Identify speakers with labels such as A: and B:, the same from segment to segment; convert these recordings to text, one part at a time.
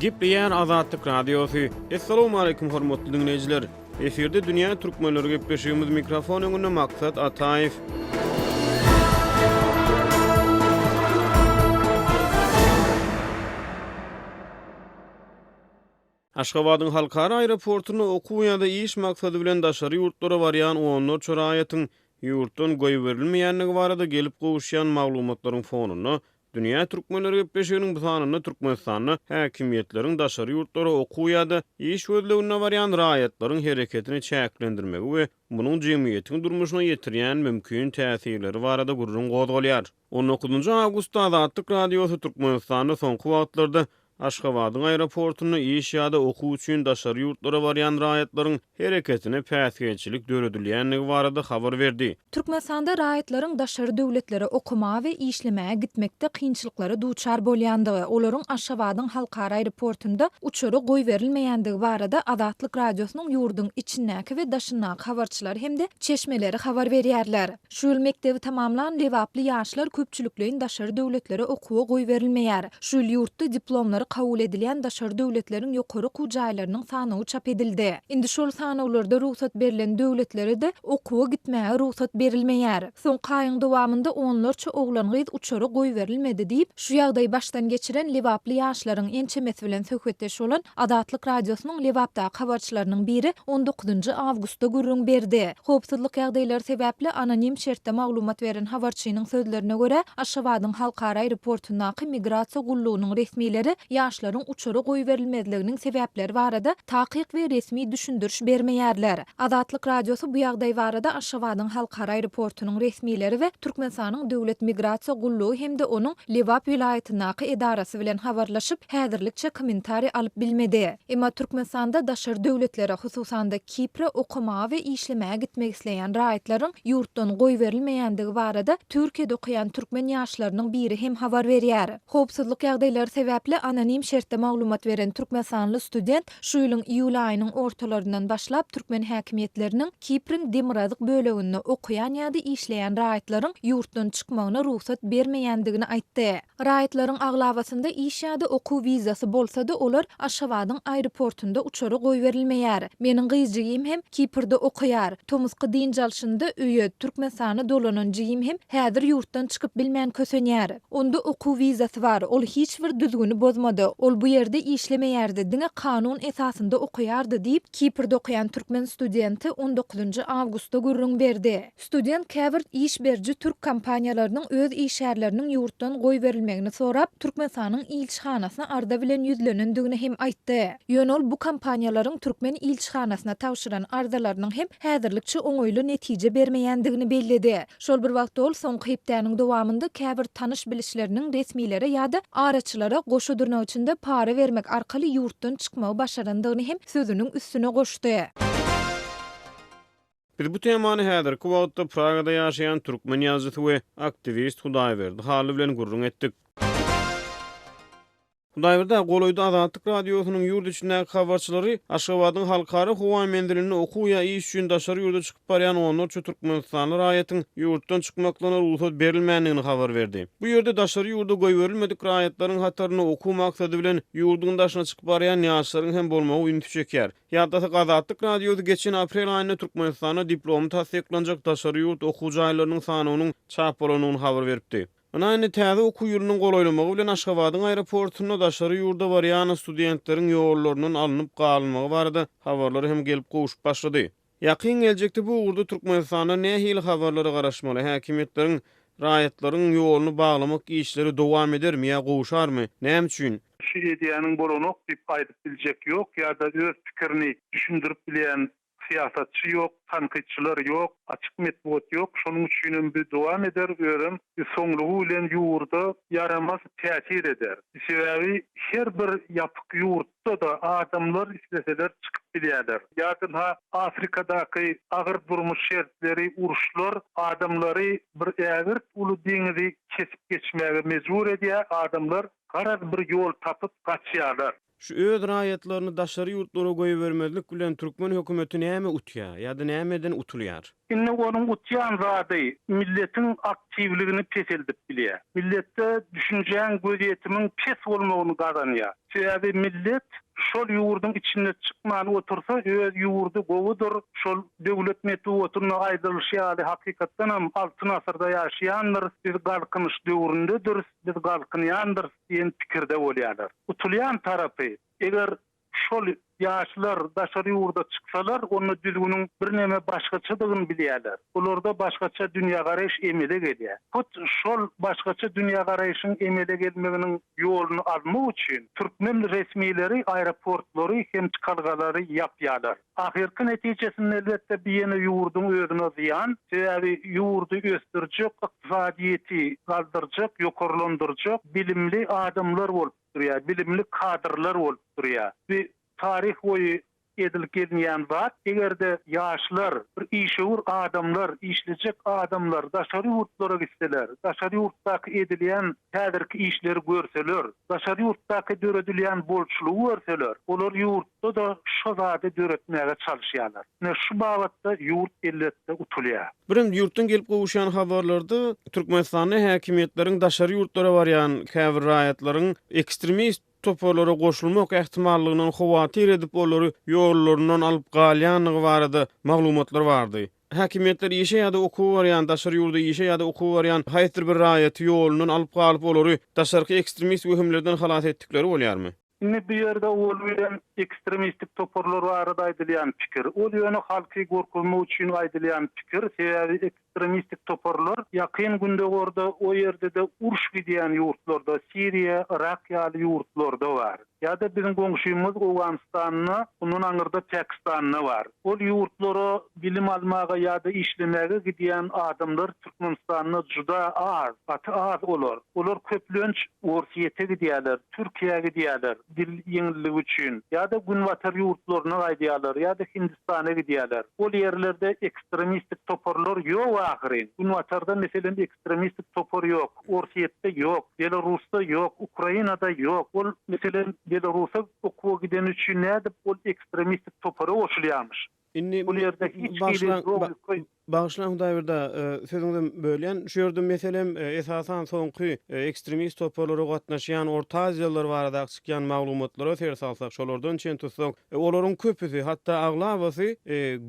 A: Gepleýär Azatlyk Radiosy. Assalamualaikum hormatly diňleýjiler. Efirde dünýä türkmenleri gepleşigimiz mikrofon öňünde Maksat Ataýew. Aşgabadyň halkara aeroportunda okuw ýa-da iş maksady bilen daşary ýurtlara barýan onlarça raýatyň ýurtdan goýberilmeýändigi barada gelip gowuşýan maglumatlaryň fonunda, Dünýä türkmenleri gepleşiginiň bu sanynda Türkmenistanda häkimiýetleriň daşary ýurtlara okuw ýa-da iş gözleginde barýan raýatlaryň hereketini çäklendirmegi we munuň jemgyýetiň durmuşyna ýetirýän mümkin täsirleri barada gürrüň gozgalýar. On dokuzynjy awgustda Azatlyk Radiosy Türkmenistanda soňky wagtlarda Aşgabadyň aeroportunda iş ýa-da okuw üçin daşary ýurtlara barýan raýatlaryň hereketine päsgelçilik döredilýändigi barada habar berdi.
B: Türkmenistanda raýatlaryň daşary döwletlere okamaga we işlemäge gitmekde kynçylyklara duçar bolýandygy, olaryň Aşgabadyň halkara aeroportunda uçara goýberilmeýändigi barada Azatlyk Radiosynyň ýurduň içindäki we daşyndaky habarçylary hem-de çeşmeleri habar berýärler. Şu ýyl mekdebi tamamlan lebaply ýaşlar köpçülikleýin daşary döwletlere okuwa goýberilmeýär. Şu ýyl ýurtda diplomlary kabul edilýän daşary döwletleriň ýokary okuw jaýlarynyň sanawy çap edildi. Indi şol sanawlarda rugsat berlen döwletlere-de okuwa gitmäge rugsat berilmeýär. Soňky aýyň dowamynda onlarça oglan-gyz uçara goýberilmedi diýip, şu ýagdaýy başdan geçiren lebaply ýaşlaryň ençemesi bilen söhbetdeş bolan Azatlyk Radiosynyň Lebapdaky habarçylarynyň biri on dokuzynjy awgustda gürrüň berdi. Howpsuzlyk ýagdaýlary sebäpli anonim şertde maglumat beren habarçynyň sözlerine görä, Aşgabadyň halkara aeroportundaky migrasiýa gullugynyň resmileri ýaşlaryň uçara goýberilmezliginiň sebäpleri barada takyk we resmi düşündiriş bermeýärler. Azatlyk Radiosy bu ýagdaý barada Aşgabadyň halkara aeroportunyň resmileri we Türkmenistanyň Döwlet migrasiýa gullugy hem-de onuň Lebap welaýatyndaky edarasy bilen habarlaşyp, häzirlikçe kommentariý alyp bilmedi. Emma Türkmenistanda daşary döwletlere, hususan-da Kipre okamaga we işlemäge gitmek isleýän raýatlaryň ýurtdan goýberilmeýändigi barada Türkiýede okaýan türkmen ýaşlarynyň biri hem habar berýär. Howpsuzlyk ýagdaýlary sebäpli anonim şertde maglumat beren türkmenistanly student şu ýylyň iýul aýynyň ortalaryndan başlap türkmen häkimiýetleriniň Kipriň demirgazyk böleginde okaýan ýa-da işleýän raýatlaryň ýurtdan çykmagyna rugsat bermeýändigini aýtdy. Raýatlaryň aglabasynda iş ýa-da okuw wizasy bolsa-da, olar Aşgabadyň aeroportunda uçara goýberilmeýär. Meniň gyz jigim hem Kiprde okaýar. Tomusky dynç alşynda öýe, Türkmenistana dolanan jigim hem häzir ýurtdan çykyp bilmän kösenýär. Onda okuw wizasy bar, ol hiç bir düzgüni bozmady. Ol bu ýerde işlemeýärdi, diňe kanun esasynda okaýardy diýip, Kiprde okaýan türkmen studenti on dokuzynjy awgustda gürrüň berdi. Student käbir iş beriji türk kompaniýalarynyň öz işgärleriniň ýurtdan goýberilmegini sorap, Türkmenistanyň ilçihanasyna arza bilen ýüzlenendigini hem aýtdy. Ýöne ol bu kompaniýalaryň türkmen ilçihanasyna tabşyran arzalarynyň hem häzirlikçe oňaýly netije bermeýändigini belledi. Şol bir wagtda ol soňky hepdäniň dowamynda käbir tanyş-bilişleriniň resmilere ýa-da araçylara goşa dyrnak içinde para bermek arkaly ýurtdan çykmagy başarandygyny hem sözüniň üstüne goşdy.
A: Biz bu temany häzirki wagtda Pragada ýaşaýan türkmen ýazyjysy we aktiwist Hudaýberdi Hally bilen gürrüň etdik. Hudaýberdi aga, golaýda Azatlyk Radiosynyň ýurt içindäki habarçylary Aşgabadyň halkara howa menzilinde okuw ýa iş üçin daşary ýurda çykyp barýan onlarça türkmenistanly raýatyň ýurtdan çykmaklaryna rugsat berilmändigini habar berdi. Bu ýerde daşary ýurda goýberilmedik raýatlaryň hatarynda okuw maksady bilen ýurduň daşyna çykyp barýan ýaşlaryň hem bolmagy ünsi çekýär. Ýatlasak, Azatlyk Radiosy geçen aprel aýynda Türkmenistanda diplomy tassyklanjak daşary ýurt okuw jaýlarynyň sanawynyň çap bolandygyny habar beripdi. Ynha, indi täze okuw ýylynyň golaýlamagy bilen Aşgabadyň aeroportunda daşary ýurda barýan studentleriň ýollaryndan alnyp galynmagy barada habarlar hem gelip gowşup başlady. Ýakyn geljekde bu ugurda Türkmenistanda nähili habarlara garaşmaly, häkimiýetleriň raýatlaryň ýoluny baglamak işleri dowam edermi ýa gowşarmy, näme üçin?
C: Şu edýäniň bolanok diýip aýdyp biljek ýok ýa-da öz pikirini düşündirip bilýän syýasatçy ýok, tankytçylar ýok, açyk metbugat ýok. Şonuň üçinem bu dowam eder, özem soňlugy bilen ýurda ýaramaz täsir eder. Sebäbi her bir ýapyk ýurtda-da adamlar isleseler çykyp bilýärler. Ýa-da Afrikadaky agyr durmuş şertleri, uruşlar adamlary bir ägirt uly deňizi kesip geçmäge mejbur edýär, adamlar garaz bir ýol tapyp gaçýarlar.
A: Şu öz raýatlaryny daşary ýurtlara goýbermezlik bilen türkmen hökümeti näme utýar ýa-da nämeden utulýar?
C: Indi onuň utýan zady milletiň aktiwligini peseldip bilýär. Milletde düşünjäň, gözýetimiň pes bolmagyny gazanýar. Sebäbi millet şol ýurduň içinde çykman otursa öz ýurdy gowudyr, şol döwlet metbugatynda aýdylyşy ýaly hakykatdanam altyn asyrda ýaşaýandyrys, biz galkynyş döwründediris, biz galkynýandyrys diýen pikirde bolýarlar. Utulýan tarapy, eger şol ýaşlar daşary ýurda çyksalar, onda düzgüniň birneme başgaçadygyny bilýärler. Olarda başgaça dünýägaraýyş emele gelýär. Hut şol başgaça dünýägaraýşyň emele gelmeginiň ýoluny almak üçin türkmen resmileri aeroportlary hem çykalgalary ýapýarlar. Ahyrky netijesinde elbetde bu ýene ýurduň özüne zyýan, sebäbi ýurdy ösdürjek, ykdysadyýeti galdyrjak, ýokarlandyrjak bilimli adamlar bolup durýar, bilimli kadrlar bolup durýar. Bu taryh boýy edilip gelinýän zat, eger-de ýaşlar, bir işewür adamlar, işlejek adamlar daşary ýurtlara gitseler, daşary ýurtdaky edilýän häzirki işleri görseler, daşary ýurtdaky döredilýän bolçulygy görseler, olar ýurt Da-da şo zady döretmäge çalyşýarlar. Ine, şu babatda ýurt elbetde utulýar.
A: Birem ýurtdan gelip gowuşýan habarlarda Türkmenistanda häkimiýetleriň daşary ýurtlara barýan käbir raýatlaryň ekstremist toparlara goşulmak ähtimallygyndan howatyr edip olary ýollaryndan alyp galýandygy barada maglumatlar bardy. Häkimiýetler işe ýa-da okuwa barýan daşary ýurda işe ýa-da okuwa barýan haýsydyr bir raýaty ýolundan alyp galyp olary daşarky ekstremist wehimlerden halas etdikleri bolýarmy?
C: Indi bu ýerde owal bilen ekstremistik toparlar barada aýdylýan pikir. Ol ýöne halky gorkuzmak üçin aýdylýan pikir, sebäbi ekstremistik toparlar Ýakyn Gündogarda, o ýerde-de uruş gidýän ýurtlarda, Siriýa, Yrak ýaly ýurtlarda bar. Ýa-da biziň goňşymyz Owganystanda, ondan aňyrda Pakistanda bar. Ol ýurtlara bilim almaga ýa-da işlemäge gidýän adamlar Türkmenistanda juda az, gaty az olar. Olar köplenç Orsýete gidýärler, Türkiýä gidýärler dil ýeňilligi üçin, ýa-da günbatar ýurtlaryna gaýdýarlar, ýa-da Hindistana gidýärler. Ol ýerlerde ekstremistik toparlar ýok ahyryn. Günbatarda, meselem, ekstremistik topar ýok, Orsýetde ýok, Belarusda ýok, Ukrainada ýok. Ol, meselem, Belarusa okuwa gideni üçin nädip ol ekstremistik topara goşulýarmyş?
A: Indi
C: Bu ýerde hiç hili logika
A: Bagyşlaň Hudaýberdi aga, sözüňizem bölýän. Şu ýerde meselem, esasan soňky ekstremist toparlara gatnaşýan orta aziýalylar baradaky çykýan maglumatlara ser salsak, şolardan çen tutsak, olaryň köpüsi, hatda aglabasy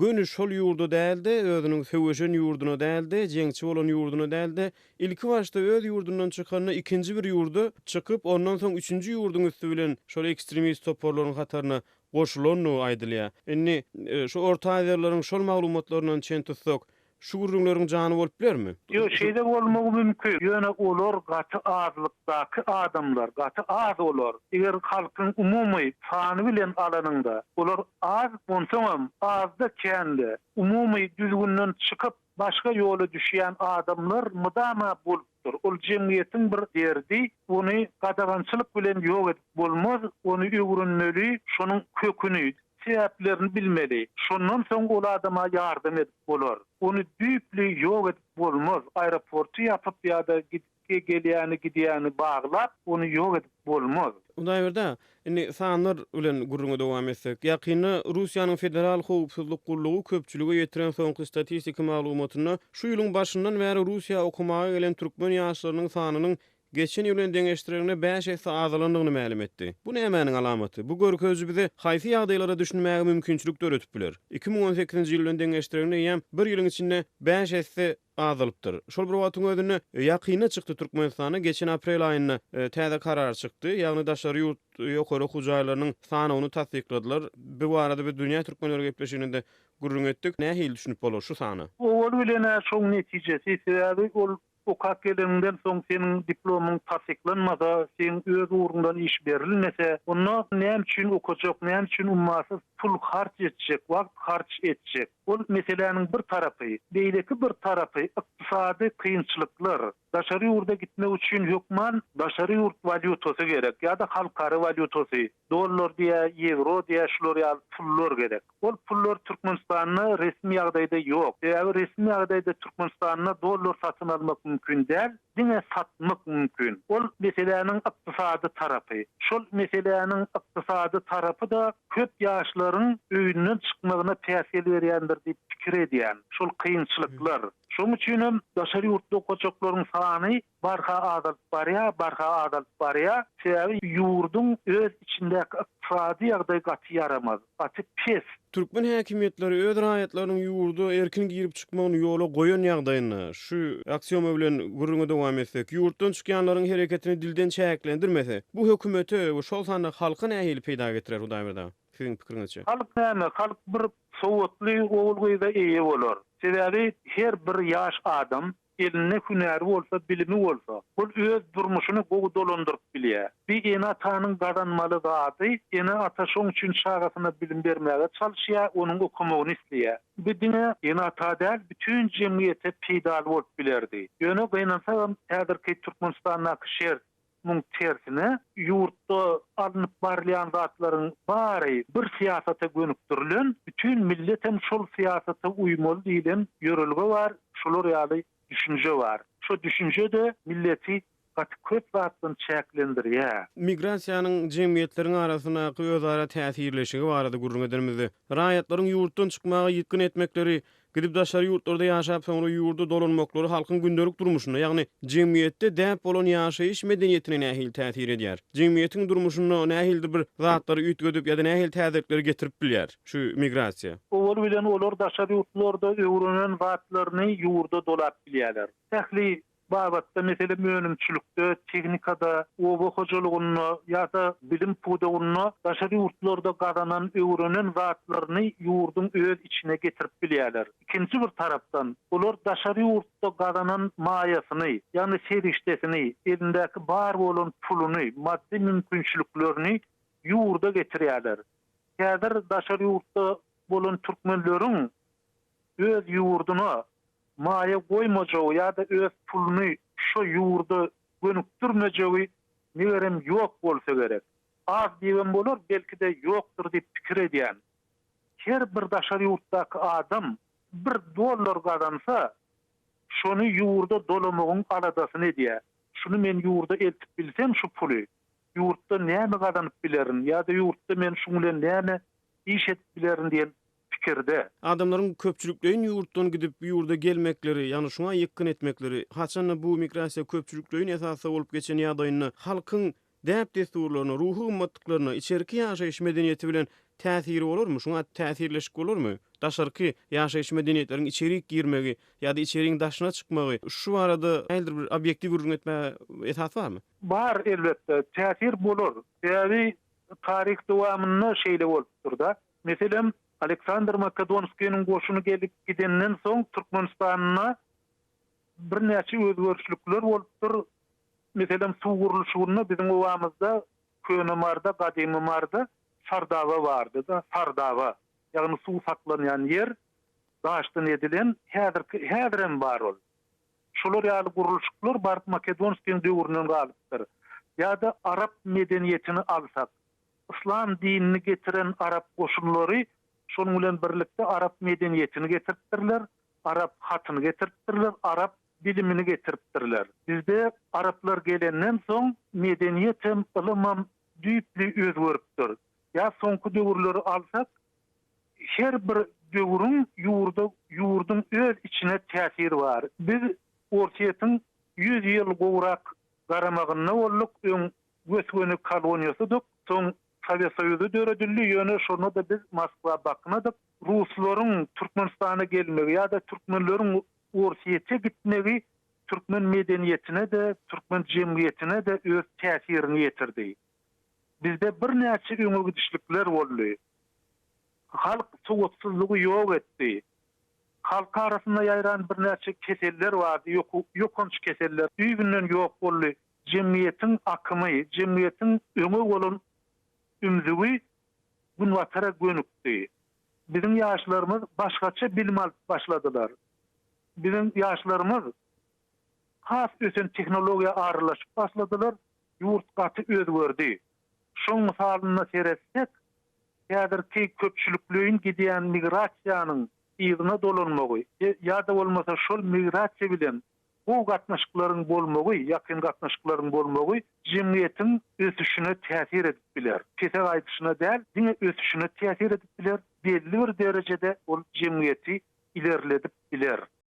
A: göni şol ýurda däl-de, özüniň söweşen ýurduna däl-de, jeňçi bolan ýurduna däl-de, ilkibaşda öz ýurdundan çykanda ikinji bir ýurda çykyp, ondan soň üçünji ýurduň üsti bilen şol ekstremist toparlaryň hataryna goşulandygy aýdylýar. Indi, şu orta aziýalylaryň şol maglumatlaryndan çen tutsak, şu gürrüňleriň jany bolup bilermi?
C: Ýok, şeýle bolmagy mümkin. Ýöne olar gaty azlykdaky adamlar, gaty az olar. Eger halkyň umumy sany bilen alanyňda, olar az, onsoňam azda-kände umumy düzgünden çykyp, başga ýola düşýän adamlar mydama bolupdyr. Ol jemgyýetiň bir derdi, ony gadagançylyk bilen ýok edip bolmaz, ony öwrenmeli, şonuň köküni, sebäplerini bilmeli. Şondan soň ol adama ýardam edip bolar. Ony düýpli ýok edip bolmaz, aeroporty ýapyp ýa-da gelýäni gidýäni baglap, ony ýok edip bolmaz.
A: Hudaýberdi aga, indi sanlar bilen gürrüňi dowam etsek. Ýakynda Russiýanyň Federal howpsuzlyk gullugy köpçülige ýetiren soňky statistiki maglumatynda şu ýylyň başyndan bäri Russiýa okamaga gelen türkmen ýaşlarynyň sanynyň geçen ýyl bilen deňeşdireniňde bäş esse azalandygyny mälim etdi. Bu nämäniň alamaty? Bu görkeziji bize haýsy ýagdaýlara düşünmäge mümkinçilik döredip biler? 2018-nji ýyl bilen deňeşdireniňde eýýäm bir ýylyň içinde bäş esse azalypdyr. Şol bir wagtyň özünde, ýakynda çykdy Türkmenistanda geçen aprel aýynda täze karar çykdy. Ýagny daşary ýurt ýokary okuw jaýlarynyň sanawyny tassykladylar. Bu barada biz Dünýä türkmenleri gepleşiginde-de gürrüň etdik. Nähili düşünip bolar şu sana?
C: Owal bilen-ä şoň netijesi, sebäbi ol okap geleniňden soň seniň diplomyň tassyklanmasa, seň öz ugruňdan iş berilmese, onda näme üçin okajak, näme üçin ummasyz pul harç etjek, wagt harç etjek? Ol meseläniň bir tarapy. Beýleki bir tarapy ykdysady kynçylyklar. Daşary ýurda gitmek üçin hökman daşary ýurt walýutasy gerek ýa-da halkara walýutasy, dollar diýä, ýewro diýä şular ýaly pullar gerek. Ol pullar Türkmenistanda resmi ýagdaýda ýok. Sebäbi resmi ýagdaýda Türkmenistanda dollar satyn almak mümkin däl, diňe satmak mümkin. Ol meseläniň ykdysady tarapy. Şol meseläniň ykdysady tarapy-da köp ýaşlaryň öýünden çykmagyna päsgel berýändir diýip pikir edýän. Şol kynçylyklar. Şonuň üçin hem daşary ýurtda okajaklaryň sany barha azalyp barýar, barha azalyp barýar. Sebäbi ýurduň öz içindäki ykdysady ýagdaý gaty ýaramaz, gaty pes.
A: Türkmen häkimiýetleri öz raýatlarynyň ýurda erkin girip çykmagyny ýola goýan ýagdaýynda, şu aksioma bilen gürrüňi dowam etsek, ýurtdan çykýanlaryň hereketini dilden çäklendirmese, bu hökümete we şol sanda halka nähili peýda getirer, Hudaýberdi aga, siziň pikiriňizçe?
C: Halk näme, halk bir Sowatly ogul-gyza eýe bolar. Sebäbi her bir ýaş adam elinde hünäri bolsa, bilimi bolsa, ol öz durmuşyny gowy dolandyryp bilýär. Bir ene-atanyň gazanmaly zady, ene-ata şoň üçin çagasyna bilim bermäge çalyşýar, onuň okamagyny isleýär. Bu diňe ene-ata däl, bütin jemgyýete peýdaly bolup bilerdi. Ýöne gynansagam häzirki Türkmenistandaky şert Muň tersine, ýurtda alnyp barylýan zatlaryň bary bir syýasata gönükdirilen, bütin milletem şol syýasata uýmaly diýlen ýörelge bar, şular ýaly düşünje bar. Şo düşünje-de milleti gaty köp zatdan çäklendirýär.
A: Migrasiýanyň jemgyýetleriň arasyndaky özara täsirleşigi barada gürrüň edenimizde, raýatlaryň ýurtdan çykmaga ýykgyn etmekleri, gidip daşary ýurtlarda ýaşap soňra ýurda dolanmaklary halkyň gündelik durmuşynda, ýagny jemgyýetde däp bolan ýaşaýyş medeniýetine nähili täsir edýär? Jemgyýetiň durmuşynda nähilidir bir zatlary üýtgedip ýa-da nähili täzelikleri getirip bilýär şu migrasiýa?
C: Owal bilen olar daşary ýurtlarda öwrenen zatlaryny ýurda dolap bilýärler. Ähli babatda, meselem, önümçilikde, tehnikada, oba hojalygynda ýa-da bilim pudagynda daşary ýurtlarda gazanan, öwrenen zatlaryny ýurduň öz içine getirip bilýärler. Ikinji bir tarapdan, olar daşary ýurtda gazanan maýasyny, ýagny serişdesini, elindäki bar bolan puluny, maddy mümkinçiliklerini ýurda getirýärler. Häzir daşary ýurtda bolan türkmenleriň öz ýurduna maýa goýmajagy ýa-da öz puluny şo ýurda gönükdirmejegi megerem ýok bolsa gerek. Az diýibem bolar, belki-de ýokdur diýip pikir edýän. Her bir daşary ýurtdaky adam bir dollar gazansa, şony ýurda dolamagyň aladasyny edýär. Şuny men ýurda eltip bilsem şu puly, ýurtda näme gazanyp bilerin ýa-da ýurtda men şuň bilen näme iş edip bilerin diýen pikirde.
A: Adamlaryň köpçülikleýin ýurtdan gidip, ýurda gelmekleri, ýagny şuňa ýykgyn etmekleri, haçanda bu migrasiýa köpçülikleýin esasda bolup geçen ýagdaýynda halkyň däp-dessurlaryna, ruhy gymmatlyklaryna, içerki ýaşaýyş medeniýeti bilen täsiri bolarmy, şuňa täsirleşik bolarmy? Daşarky ýaşaýyş medeniýetleriň içerik girmegi ýa-da içeriň daşyna çykmagy, şu barada nähilidir bir obýektiw gürrüň etmäge esas barmy?
C: Bar, elbetde, täsir bolar. Sebäbi taryh dowamynda şeýle bolupdyr-da. Meselem, Aleksandr Makedonskiniň goşuny gelip gidenden soň Türkmenistanda birnäçe özgerişlikler bolupdyr. Meselem, suw gurluşygynda biziň obamyzda, Köne Marda, Gadymy Marda sardaba bardy-da, sardaba, ýagny suw saklanýan ýer, daşdan edilen, häzirki, häzirem bar ol. Şolar ýaly gurluşyklar baryp Makedonskiniň döwründen galypdyr. Ýa-da arap medeniýetini alsak, Yslam dinini getiren arap goşunlary şonuň bilen birlikde arap medeniýetini getiripdirler, arap hatyny getiripdirler, arap bilimini getiripdirler. Bizde araplar gelenden soň medeniýetem, ylymam düýpli özgeripdir. Ýa soňky döwürleri alsak, her bir döwrüň ýurda, ýurduň öz içine täsiri bar. Biz Orsýetiň 100 ýyl gowrak garamagynda bolduk, öň Gös-göni koloniýasydyk. Soň Sowet Soýuzy döredildi, ýöne şonda-da biz Moskwa baknadyk. Ruslaryň Türkmenistana gelmegi ýa-da türkmenleriň Orsýete gitmegi türkmen medeniýetine-de, türkmen jemgyýetine-de öz täsirini ýetirdi. Bizde birnäçe öňe gidişlikler boldy. Halk sowatsyzlygy ýok etdi. Halk arasynda ýaýran birnäçe keseller bardy, ýokanç keseller düýbünden ýok boldy. Jemgyýetiň akymy, jemgyýetiň öňe bolan ümzügi Günbatara gönükdi. Biziň ýaşlarymyz başgaça bilim alyp başladylar. Biziň ýaşlarymyz. Has ösen tehnologiýa aralaşyp başladylar, ýurt gaty özgerdi. Şoň mysalynda seretsek, häzirki köpçülikleýin gidýän migrasiýanyň yzyna dolanmagy ýa-da bolmasa şol migrasiýa bilen gowy gatnaşyklaryň bolmagy, ýakyn gatnaşyklaryň bolmagy jemgyýetiň ösüşine täsir edip biler. Pese gaýdyşyna däl, diňe ösüşine täsir edip biler, belli bir derejede ol jemgyýeti ilerledip biler.